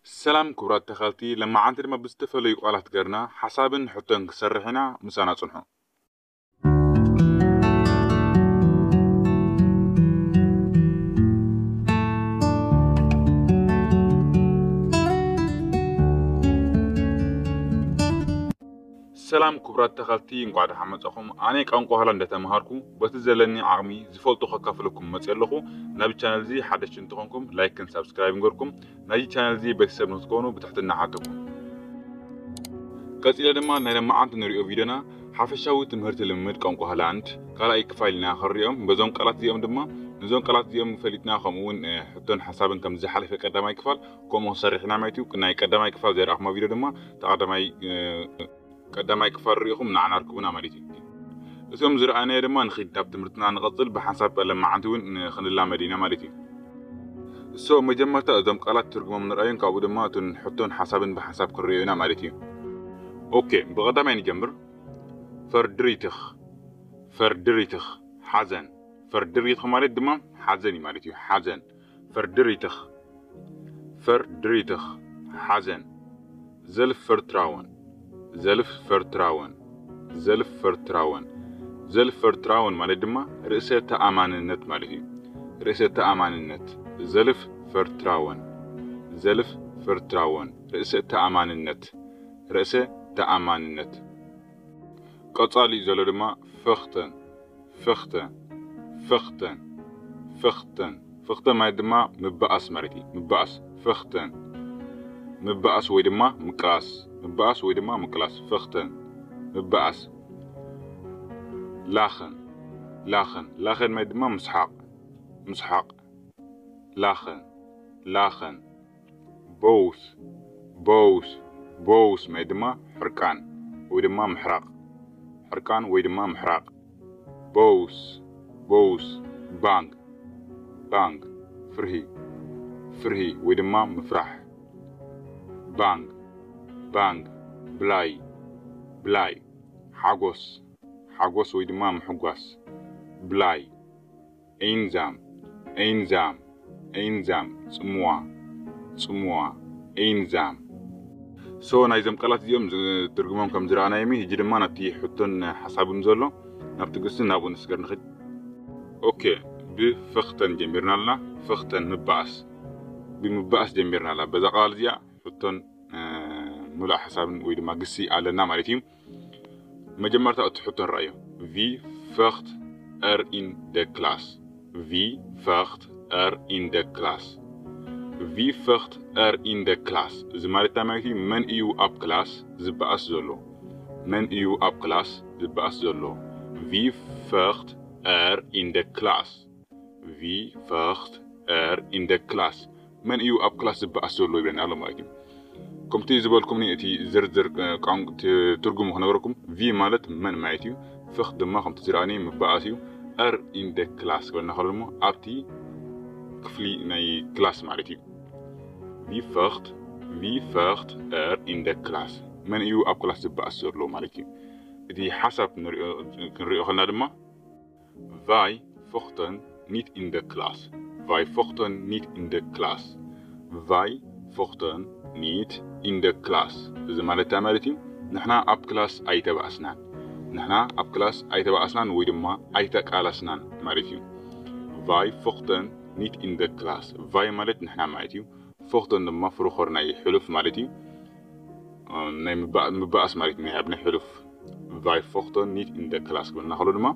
ሰላም ክቡራት ተኸልቲ፣ ለማዓንቲ ድማ ብዝተፈለዩ ቃላት ገርና ሓሳብን ሕቶን ክሰርሕ ኢና። ምሳና ጽንሑ። ሰላም ክቡራት ተኸልቲ፣ እንቋዕ ደሓን መጻኹም። ኣነ ቋንቋ ሆላንድ እንዳተምሃርኩ በቲ ዘለኒ ዓቕሚ ዝፈልጦ ከካፍለኩም መጽየ ኣለኹ። ናብ ቻነል እዚ ሓደሽቲ እንተኾንኩም ላይክን ሳብስክራይብን ገርኩም ናይዚ ቻነል እዚ ቤተሰብ ንክትኮኑ ብትሕትና ሓተኩም። ቀጺለ ድማ ናይ ለማዓንቲ ንሪኦ ቪድዮና ሓፈሻዊ ትምህርቲ ልምምድ ቋንቋ ሆላንድ ካልኣይ ክፋል ኢና ክንሪኦም። በዞም ቃላት እዚኦም ድማ ነዞም ቃላት እዚኦም ፈሊጥና ከምኡ እውን ሕቶን ሓሳብን ከም ዝሓለፈ ቀዳማይ ክፋል ከምኡ ሰሪሕና ማለት እዩ። ናይ ቀዳማይ ክፋል ዘይረኣኹሞ ቪድዮ ድማ ተቐዳማይ ቀዳማይ ክፋል ርኢኹም ንዓና ኣርክቡና ማለት እዩ። እዞም ዝረኣናዮ ድማ ንኺድ ናብ ትምህርትና ንቐጽል ብሓንሳብ ለማዓንቲ እውን ክንላመድ ኢና ማለት እዩ። እሶ መጀመርታ እዞም ቃላት ትርጉሞም ንርኣዮን ካብኡ ድማ እቱን ሕቶን ሓሳብን ብሓንሳብ ክንሪኦ ኢና ማለት እዩ። ኦኬ፣ ብቐዳማይ ንጀምር። ፈርድሪትኽ ፈርድሪትኽ ሓዘን። ፈርድሪትኽ ማለት ድማ ሓዘን እዩ ማለት እዩ። ሓዘን። ፈርድሪትኽ ፈርድሪትኽ ሓዘን። ዘልፍ ፈርትራወን ዘልፍ ፈርትራወን ዘልፍ ፈርትራወን። ዘልፍ ፈርትራወን ማለት ድማ ርእሰ ተኣማንነት ማለት እዩ። ርእሰ ተኣማንነት። ዘልፍ ፈርትራወን ዘልፍ ፈርትራወን ርእሰ ተኣማንነት። ርእሰ ተኣማንነት። ቀጻሊ ዘሎ ድማ ፈኽተን ፈኽተን ፈኽተን ፈኽተን። ፈኽተን ማለት ድማ ምባኣስ ማለት እዩ። ምባኣስ። ፈኽተን። ምባኣስ ወይ ድማ ምቅላስ። ምባኣስ ወይ ድማ ምቅላስ። ፈኽተን። ምባኣስ። ላኸን ላኸን ላኸን ማለት ድማ ምስሓቕ። ምስሓቕ። ላኸን ላኸን። ቦውስ ቦውስ ቦውስ ማለት ድማ ሕርቃን ወይ ድማ ምሕራቕ። ሕርቃን ወይ ድማ ምሕራቕ። ቦውስ ቦውስ። ባንግ ባንግ። ፍርሂ ፍርሂ ወይ ድማ ምፍራሕ። ባንግ ባንግ። ብላይ ብላይ። ሓጎስ ሓጎስ ወይ ድማ ምሕጓስ። ብላይ። ኤንዛም ኤንዛም ኤንዛም። ጽምዋ ጽምዋ። ኤንዛም። ሶ ናይዞም ቃላት እዚኦም ትርጉሞም ከም ዝረኣናዮም እዩ። ሕጂ ድማ ናብቲ ሕቶን ሓሳብን ዘሎ ናብቲ ግስን ናብኡ ንስገር ንኽድ። ኦኬ፣ ብፈኽተን ጀሚርና ኣለና። ፈኽተን ምባኣስ። ብምባኣስ ጀሚርና ኣላ። በዛ ቃል እዚኣ ሕቶን ምሉእ ሓሳብን ወይ ድማ ግሲ ኣለና ማለት እዩ። መጀመርታ እቲ ሕቶ ንረኣዮ። ቪ ፈኽት ኤር ኢን ደ ክላስ። ቪ ፈኽት ኤር ኢን ደ ክላስ። ቪ ፈኽት ኤር ኢን ደ ክላስ። እዚ ማለት እንታይ ማለት እዩ? መን እዩ ኣብ ክላስ ዝበኣስ ዘሎ? መን እዩ ኣብ ክላስ ዝበኣስ ዘሎ? ቪ ፈኽት ኤር ኢን ደ ክላስ። ቪ ፈኽት ኤር ኢን ደ ክላስ። መን እዩ ኣብ ክላስ ዝበኣስ ዘሎ ይብለና ኣሎ ማለት እዩ። ከምቲ ዝበልኩምኒ እቲ ዝርዝር ቋንቋ ትርጉሙ ክነግረኩም። ቪ ማለት መን ማለት እዩ። ፈኽት ድማ ከምቲ ዝረኣኒ ምበኣስ እዩ። ኤር ኢን ደ ክላስ ክበልና ከሎ ድማ ኣብቲ ክፍሊ ናይ ክላስ ማለት እዩ። ቪ ፈኽት ቪ ፈኽት ኤር ኢን ደ ክላስ። መን እዩ ኣብ ክላስ ዝበኣስ ዘሎ ማለት እዩ። እቲ ሓሳብ ክንሪኦ ከልና ድማ ቫይ ፎኽተን ኒት ኢን ደ ክላስ። ቫይ ፎኽተን ኒት ኢን ደ ክላስ። ቫይ ፎኽተን ኒት ኢን ደ ክላስ። እዚ ማለት እንታይ ማለት እዩ? ንሕና ኣብ ክላስ ኣይተባእስናን። ንሕና ኣብ ክላስ ኣይተባእስናን ወይ ድማ ኣይተቃለስናን ማለት እዩ። ቫይ ፎኽተን ኒት ኢን ደ ክላስ። ቫይ ማለት ንሕና ማለት እዩ። ፎኽተን ድማ ፍሩኾር ናይ ሕሉፍ ማለት እዩ። ናይ ምባእስ ማለት እዩ። ናይ ኣብ ናይ ሕሉፍ ቫይ ፎኽተን ኒት ኢን ደ ክላስ ክብለና ከሎ ድማ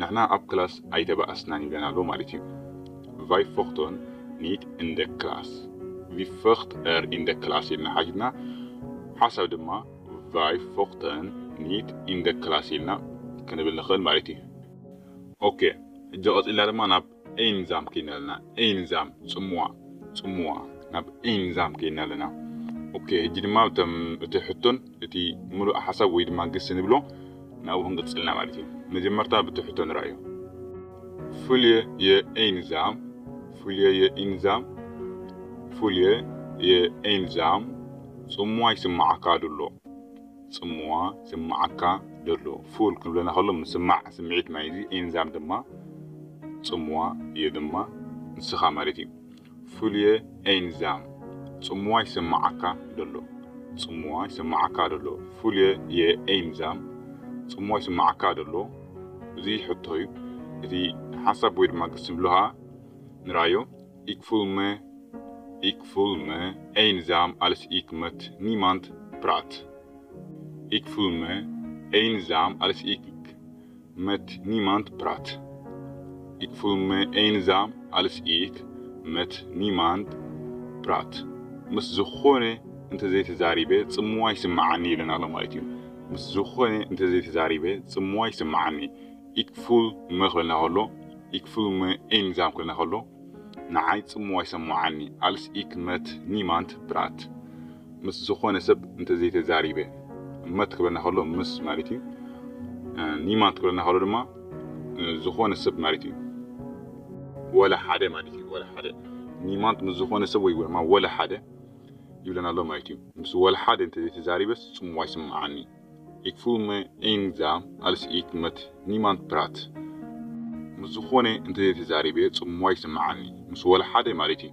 ንሕና ኣብ ክላስ ኣይተባእስናን ይብለና ኣሎ ማለት እዩ። ቫይ ፎኽተን ኒት ኢን ደ ክላስ። ቪ ፈኽት ኤር ኢን ደ ክላስ ኢልና ሓቲትና ሓሳብ ድማ ቫይ ፎኽተን ኒት ኢን ደ ክላስ ኢልና ክንብል ንኽእል ማለት እዩ። ኦኬ፣ ሕጂ ቀጺልና ድማ ናብ ኤንዛም ከይና ኣለና። ኤንዛም ጽምዋ፣ ጽምዋ። ናብ ኤንዛም ከይና ኣለና። ኦኬ፣ ሕጂ ድማ እቶም እቲ ሕቶን እቲ ምሉእ ሓሳብ ወይ ድማ ግሲ ንብሎ ናብኡ ክንቅጽልና ማለት እዩ። መጀመርታ ብቲ ሕቶ ንርኣዮ። ፉልየ የኤንዛም፣ ፉልየ የኤንዛም፣ ፉልየ የኤንዛም። ጽምዋ ይስምዓካ ድሎ። ጽምዋ ይስምዓካ ደሎ። ፉል ክንብለና ከሎ ምስማዕ ስምዒት ማለት እዩ። ኤንዛም ድማ ጽምዋ እየ ድማ ንስኻ ማለት እዩ። ፉልየ ኤንዛም። ጽምዋ ይስምዓካ ደሎ? ጽምዋ ይስምዓካ ደሎ? Fühle je einsam? ጽምዋ ይስምዓካ ደሎ? እዚ ሕቶ እዩ። እቲ ሓሳብ ወይ ድማ ግስ ንብሎ ኸዓ ንርኣዮ። Ik voel me, ik voel me eenzaam als ik met niemand praat. Ik voel me eenzaam als ik met niemand praat. Ik voel me eenzaam als ik met niemand praat. ምስ ዝኾነ እንተዘይተዛሪበ ጽምዋ ይስምዓኒ ይብለና ኣሎ ማለት እዩ። ምስ ዝኾነ እንተዘይተዛሪበ ጽምዋ ይስምዓኒ። Ik voel me ክብለና ከሎ፣ ik voel me eenzaam ክብለና ከሎ፣ ንዓይ ጽምዋ ይሰምዓኒ። Als ik met niemand praat፣ ምስ ዝኾነ ሰብ እንተዘይተዛሪበ። Met ክብለና ከሎ ምስ ማለት እዩ። እ፣ niemand ክብለና ከሎ ድማ፣ እ፣ ዝኾነ ሰብ ማለት እዩ። ወላ ሓደ ማለት እዩ። ወላ ሓደ። Niemand ምስ ዝኾነ ሰብ ወይ ድማ ወላ ሓደ ይብለና ኣሎ ማለት እዩ። ምስ ወላ ሓደ እንተዘይተዛሪበስ ጽምዋ ይስምዓኒ። Ik voel me eenzaam als ik met niemand praat። ምስ ዝኾነ እንተዘይተዛሪበ ጽምዋ ይስምዓኒ። ምስ ወላ ሓደ ማለት እዩ።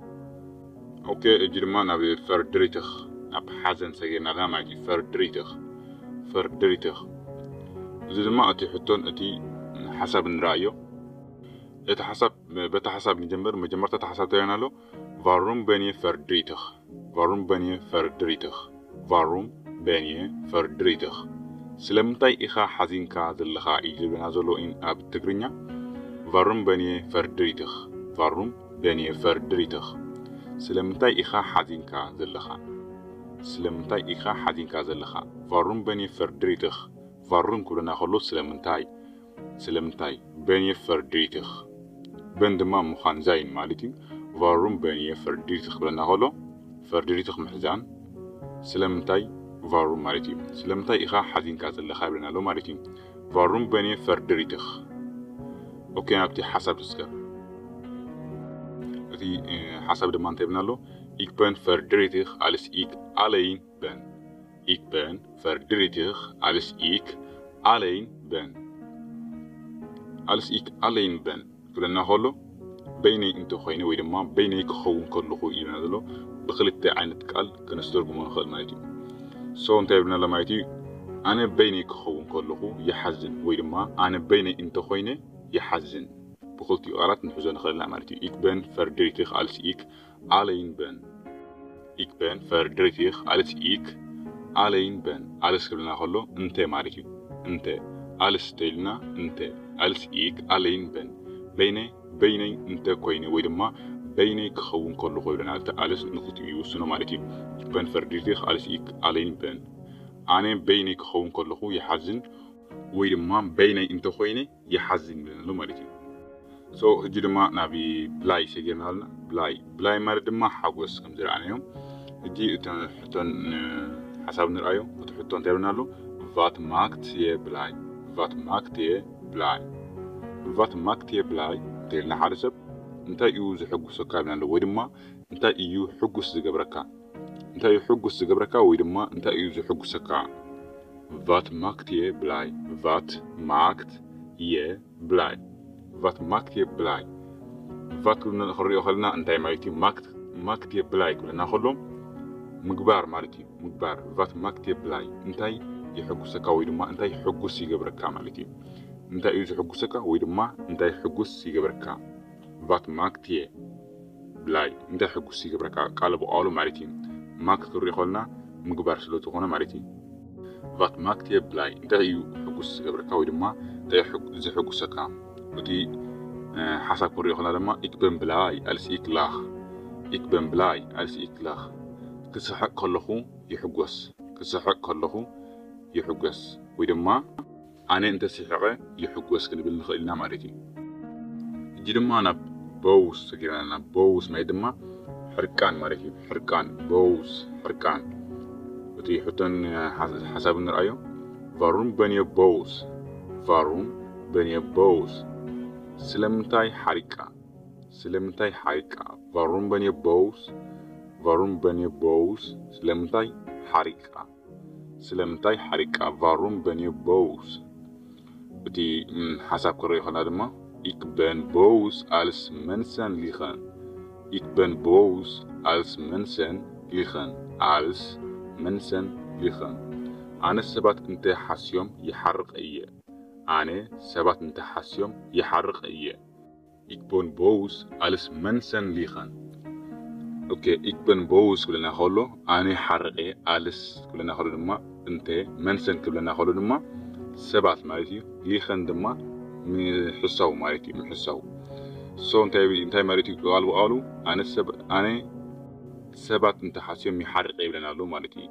ኦኬ፣ እጂ ድማ ናብ verdrietig፣ ናብ ሓዘን ሰጊርና ኣለና ማለት እዩ። Verdrietig፣ verdrietig። እዚ ድማ እቲ ሕቶን እቲ ሓሳብ ንረኣዮ። እቲ ሓሳብ፣ በቲ ሓሳብ ንጀምር። መጀመርታ እቲ ሓሳብ እንታይ ኣሎ? Waarom ben je verdrietig? Waarom ben je verdrietig? Waarom ben je verdrietig? ስለምንታይ ኢኻ ሓዚንካ ዘለኻ እዩ ዝብለና ዘሎ ኢን ኣብ ትግርኛ። Waarom ben je verdrietig? Waarom ben je verdrietig? ስለምንታይ ኢኻ ሓዚንካ ዘለኻ? ስለምንታይ ኢኻ ሓዚንካ ዘለኻ? Waarom ben je verdrietig? Waarom ክብለና ከሎ ስለምንታይ፣ ስለምንታይ። Ben je verdrietig? Ben ድማ ምዃን፣ ዛይን ማለት እዩ። Waarom ben je verdrietig ክብለና ከሎ፣ verdrietig ምሕዛን፣ ስለምንታይ፣ waarom ማለት እዩ። ስለምንታይ ኢኻ ሓዚንካ ዘለኻ ይብለና ኣሎ ማለት እዩ። Waarom ben je verdrietig? ኦኬ፣ ናብቲ ሓሳብ ትስከር። እቲ፣ እ፣ ሓሳብ ድማ እንታይ ይብለና ኣሎ? Ik ben verdrietig als ik alleen ben. Ik ben verdrietig als ik alleen ben. Als ik alleen ben ክብለና ከሎ፣ በይነይ እንተኾይነ ወይ ድማ በይነይ ክኸውን ከለኹ እዩ ዝብለና ዘሎ። ብክልተ ዓይነት ቃል ከነስተርጉሞ ንኽእል ማለት እዩ። So እንታይ ይብለና ኣሎ ማለት እዩ? ኣነ በይነይ ክኸውን ከለኹ ይሓዝን ወይ ድማ ኣነ በይነይ እንተኾይነ ይሓዝን። ብኽልቲኡ ቃላት ንሕዞ ንኽእል ኢና ማለት እዩ። Ik ben verdrietig als ik alleen ben. Ik ben verdrietig als ik alleen ben. Als ክብለና ከሎ እንተ ማለት እዩ። እንተ። Als ተይልና እንተ። Als ik alleen ben። በይነይ፣ በይነይ እንተ ኮይነ ወይ ድማ በይነይ ክኸውን ከለኹ ይብለና። እቲ als ንኽልቲኡ ይውስኖ ማለት እዩ። Ik ben verdrietig als ik alleen ben. ኣነ በይነይ ክኸውን ከለኹ ይሓዝን ወይ ድማ በይነይ እንተ ኮይነ ይሓዝን ይብለና ኣሎ ማለት እዩ። So፣ ሕጂ ድማ ናብ ብላይ ሰጊርና ኣለና። ብላይ፣ ብላይ ማለት ድማ ሓጎስ ከም ዝረኣናዮ። ሕጂ እተን ሕቶን፣ እ፣ ሓሳብ ንርኣዮ። እቲ ሕቶ እንታይ ይብለና ኣሎ? Wat maakt je blij? Wat maakt je blij? Wat maakt je blij እንተኢልና ሓደ ሰብ እንታይ እዩ ዘሐጉሰካ ይብለና ኣሎ፣ ወይ ድማ እንታይ እዩ ሕጉስ ዝገብረካ? እንታይ እዩ ሕጉስ ዝገብረካ ወይ ድማ እንታይ እዩ ዘሐጉሰካ? Wat maakt je blij? Wat maakt je blij? Wat maakt je blij? Wat ክብልና ክንሪኦ ከለና እንታይ ማለት እዩ? Maakt፣ maakt je blij ክብለና ከሎ ምግባር ማለት እዩ። ምግባር። Wat maakt je blij? እንታይ የሐጉሰካ ወይ ድማ እንታይ ሕጉስ ይገብረካ ማለት እዩ። እንታይ እዩ ዘሐጉሰካ ወይ ድማ እንታይ ሕጉስ ይገብረካ? Wat maakt je blij? እንታይ ሕጉስ ይገብረካ? ቃል ብቃሉ ማለት እዩ። Maakt ክንሪኦ ከለና ምግባር ስለ ዝኾነ ማለት እዩ። Wat maakt je blij? እንታይ እዩ ሕጉስ ዝገብረካ ወይ ድማ እንታይ እዩ ሕጉ-፣ ዘሐጉሰካ? እቲ፣ እ፣ ሓሳብ ክንሪኦ ከለና ድማ ik ben blij als ik lach። Ik ben blij als ik lach። ክስሕቕ ከለኹ ይሕጎስ። ክስሕቕ ከለኹ ይሕጎስ። ወይ ድማ ኣነ እንተ ስሒቐ ይሕጎስ ክንብል ንኽእል ኢና ማለት እዩ። ሕጂ ድማ ናብ boos ሰጊርና ኣለና። Boos ማለት ድማ ሕርቃን ማለት እዩ። ሕርቃን፣ boos፣ ሕርቃን። እቲ ሕቶን ሓ-፣ ሓሳብን ንርኣዮ። Waarom ben je boos? Waarom ben je boos? ስለምንታይ ሓሪቃ? ስለምንታይ ሓሪቃ? Waarom ben je boos? Waarom ben je boos? ስለምንታይ ሓሪቃ? ስለምንታይ ሓሪቃ? Waarom ben je boos? እቲ፣ ም፣ ሓሳብ ክረኦ ከለና ድማ ik ben boos als mensen liegen. Ik ben boos als mensen ሊኸን፣ als Menschen ሊኸን። ኣነ ሰባት እንተ ሓስዮም ይሓርቕ እየ። ኣነ ሰባት እንተ ሓስዮም ይሓርቕ እየ። Ich bin boos als Menschen ሊኸን። ኦኬ፣ ich bin boos ክብለና ከሎ ኣነ ሓርቕ እየ፣ als ክብለና ከሎ ድማ እንተ፣ Menschen ክብለና ከሎ ድማ ሰባት ማለት እዩ። ሊኸን ድማ ምሕሳው ማለት እዩ፣ ምሕሳው። So እንታይ እንታይ ማለት እዩ? ቃል ብቃሉ ኣነ ሰብ ኣነ ሰባት እንተ ሓስዮም ይሓርቕ እየ ይብለና ኣሎ ማለት እዩ።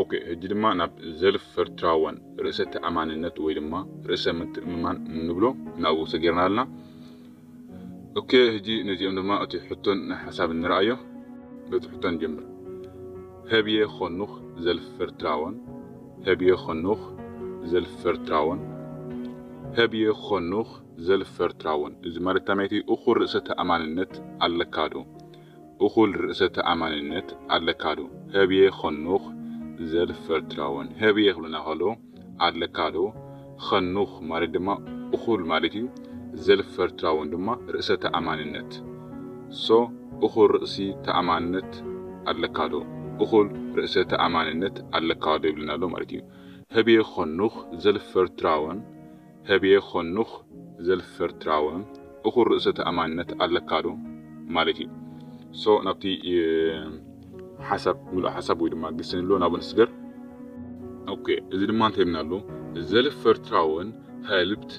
ኦኬ፣ ሕጂ ድማ ናብ ዘልፍ ፈርትራወን፣ ርእሰ ተኣማንነት ወይ ድማ ርእሰ ምትእምማን እንብሎ ናብኡ ሰጊርና ኣለና። ኦኬ፣ ሕጂ ነዚኦም ድማ እቲ ሕቶን ሓሳብ እንረኣዮ። በቲ ሕቶ ንጀምር። Heb je genoeg zelfvertrouwen? Heb je genoeg zelfvertrouwen? Heb je genoeg zelfvertrouwen? እዚ ማለት እንታይ ማለት እዩ? እኹል ርእሰ ተኣማንነት ኣለካ ዶ? እኹል ርእሰ ተኣማንነት ኣለካ ዶ? Heb je genoeg zelfvertrouwen? Heb je ክብለና ከሎ ኣለካ ዶ? Genoeg ማለት ድማ እኹል ማለት እዩ። Zelfvertrouwen ድማ ርእሰ ተኣማንነት። So እኹል ርእሲ ተኣማንነት ኣለካ ዶ? እኹል ርእሰ ተኣማንነት ኣለካ ዶ ይብለና ኣሎ ማለት እዩ። Heb je genoeg zelfvertrouwen? Heb je genoeg zelfvertrouwen? እኹል ርእሰ ተኣማንነት ኣለካ ዶ ማለት እዩ። So ናብቲ እ፣ ሓሳብ፣ ምሉእ ሓሳብ ወይ ድማ ግሲ ንብሎ ናብኡ ንስገር። ኦኬ፣ እዚ ድማ እንታይ ይብልና ኣሎ? Zelfvertrouwen helpt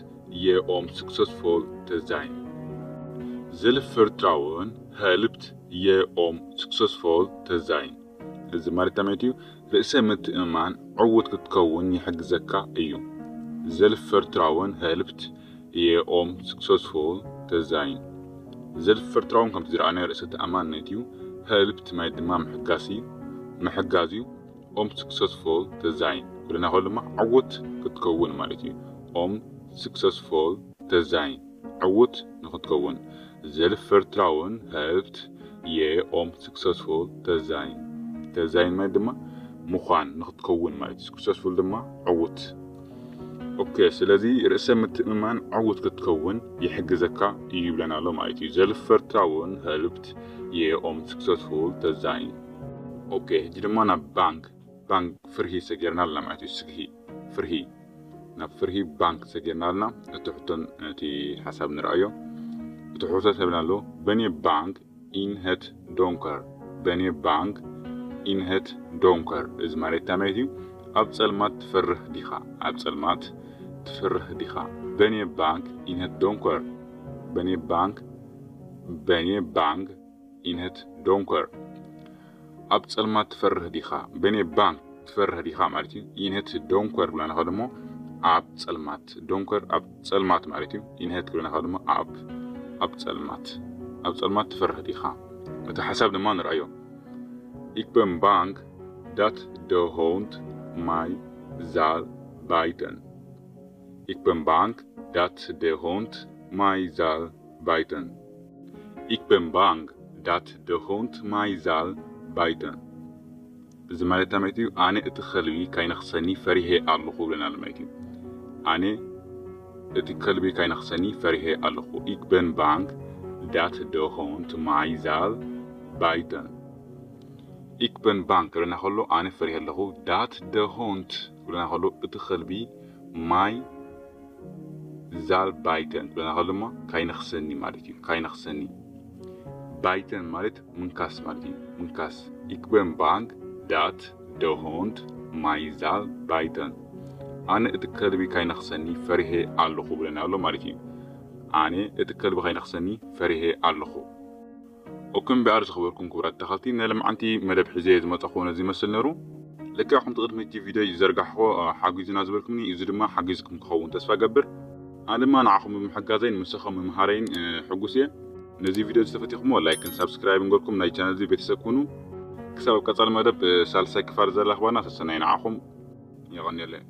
je om succesvol te zijn. Zelfvertrouwen helpt je om succesvol te zijn. እዚ ማለት እንታይ ማለት እዩ? ርእሰ ምትእምማን ዕዉት ክትከውን ይሕግዘካ እዩ። Zelfvertrouwen helpt je om succesvol te zijn. Zelfvertrouwen ከምቲ ዝረኣናዮ ርእሰ ተኣማንነት እዩ። Helpt ማለት ድማ ምሕጋስ እዩ፣ ምሕጋዝ እዩ። Om succesvol te zijn ክብለና ከሎ ድማ ዕዉት ክትከውን ማለት እዩ። Om succesvol te zijn፣ ዕዉት ንክትከውን። Zelfvertrouwen helpt je om succesvol te zijn. Te zijn ማለት ድማ ምዃን፣ ንክትከውን ማለት እዩ። Succesvol ድማ ዕዉት። ኦኬ፣ ስለዚ ርእሰ ምትእምማን ዕዉት ክትከውን ይሕግዘካ እዩ ይብለና ኣሎ ማለት እዩ። Zelfvertrouwen helpt je om succesvol te zijn. ኦኬ፣ ሕጂ ድማ ናብ ባንክ፣ ባንክ ፍርሂ ሰጊርና ኣለና ማለት እዩ። ስግሂ፣ ፍርሂ፣ ናብ ፍርሂ ባንክ ሰጊርና ኣለና። እቲ ሕቶን እቲ ሓሳብ ንረኣዮ። እቲ ሕቶ ተብልና ኣሎ፣ Ben je bang in het donker? Ben je bang in het donker? እዚ ማለት እንታይ ማለት እዩ? ኣብ ጸልማት ትፈርህ ዲኻ? ኣብ ጸልማት ትፈርህ ዲኻ? Ben je bang in het donker? Ben je bang? Ben je bang in het donker? ኣብ ጸልማት ትፈርህ ዲኻ? Ben je bang ትፈርህ ዲኻ ማለት እዩ። In het donker ክብለና ከሎ ድማ ኣብ ጸልማት፣ donker ኣብ ጸልማት ማለት እዩ። In het ክብለና ከሎ ድማ ኣብ፣ ኣብ ጸልማት፣ ኣብ ጸልማት ትፈርህ ዲኻ? እቲ ሓሳብ ድማ ንርኣዮ። Ik ben bang dat de hond mij zal bijten. Ik ben bang dat de hond mij zal bijten. Ik ben bang dat de hond mij zal bijten. እዚ ማለት እንታይ ማለት እዩ? ኣነ እቲ ከልቢ ካይነኽሰኒ ፈሪሄ ኣለኹ ብለና ኣሎ ማለት እዩ። ኣነ እቲ ከልቢ ካይነኽሰኒ ፈሪሄ ኣለኹ። Ik ben bang dat de hond mij zal bijten. Ik ben bang ክብለና ከሎ ኣነ ፈሪሄ ኣለኹ። Dat de hond ክብለና ከሎ እቲ ከልቢ mij zal bijten ክብለና ከሎ ድማ ካይነኽሰኒ ማለት እዩ። ካይነኽሰኒ። Bijten ማለት ምንካስ ማለት እዩ። ምንካስ። Ik ben bang dat de hond mij zal bijten. ኣነ እቲ ከልቢ ካይነኽሰኒ ፈሪሄ ኣለኹ ብለና ኣሎ ማለት እዩ። ኣነ እቲ ከልቢ ካይነኽሰኒ ፈሪሄ ኣለኹ። ኦኬ፣ እምበኣር ዝኸበርኩም ክቡራት ተኸታተልቲ፣ ናይ ሎምዓንቲ መደብ ሒዘ ዝመጻኹ ነዚ ይመስል ነይሩ። ልክዕ ከምቲ ቅድሚ እቲ ቪድዮ ዝዘርጋሕኩ፣ እ፣ ሓጊዙና ዝበልኩምኒ፣ እዚ ድማ ሓጊዝኩም ክኸውን ተስፋ ገብር። ኣነ ድማ ንዓኹም ብምሕጋዘይን ምሳኹም ምምሃረይን፣ እ፣ ሕጉስ እየ። ነዚ ቪድዮ ዝተፈቲኹምዎ ላይክን ሳብስክራይብን ገርኩም ናይ ቻነል እዚ ቤተሰብ ኩኑ። ክሳብ ኣብ ቀጻሊ መደብ፣ እ፣ ሳልሳይ ክፋል ዘራኽበና ሰሰናይ ንዓኹም። የቐንየለይ።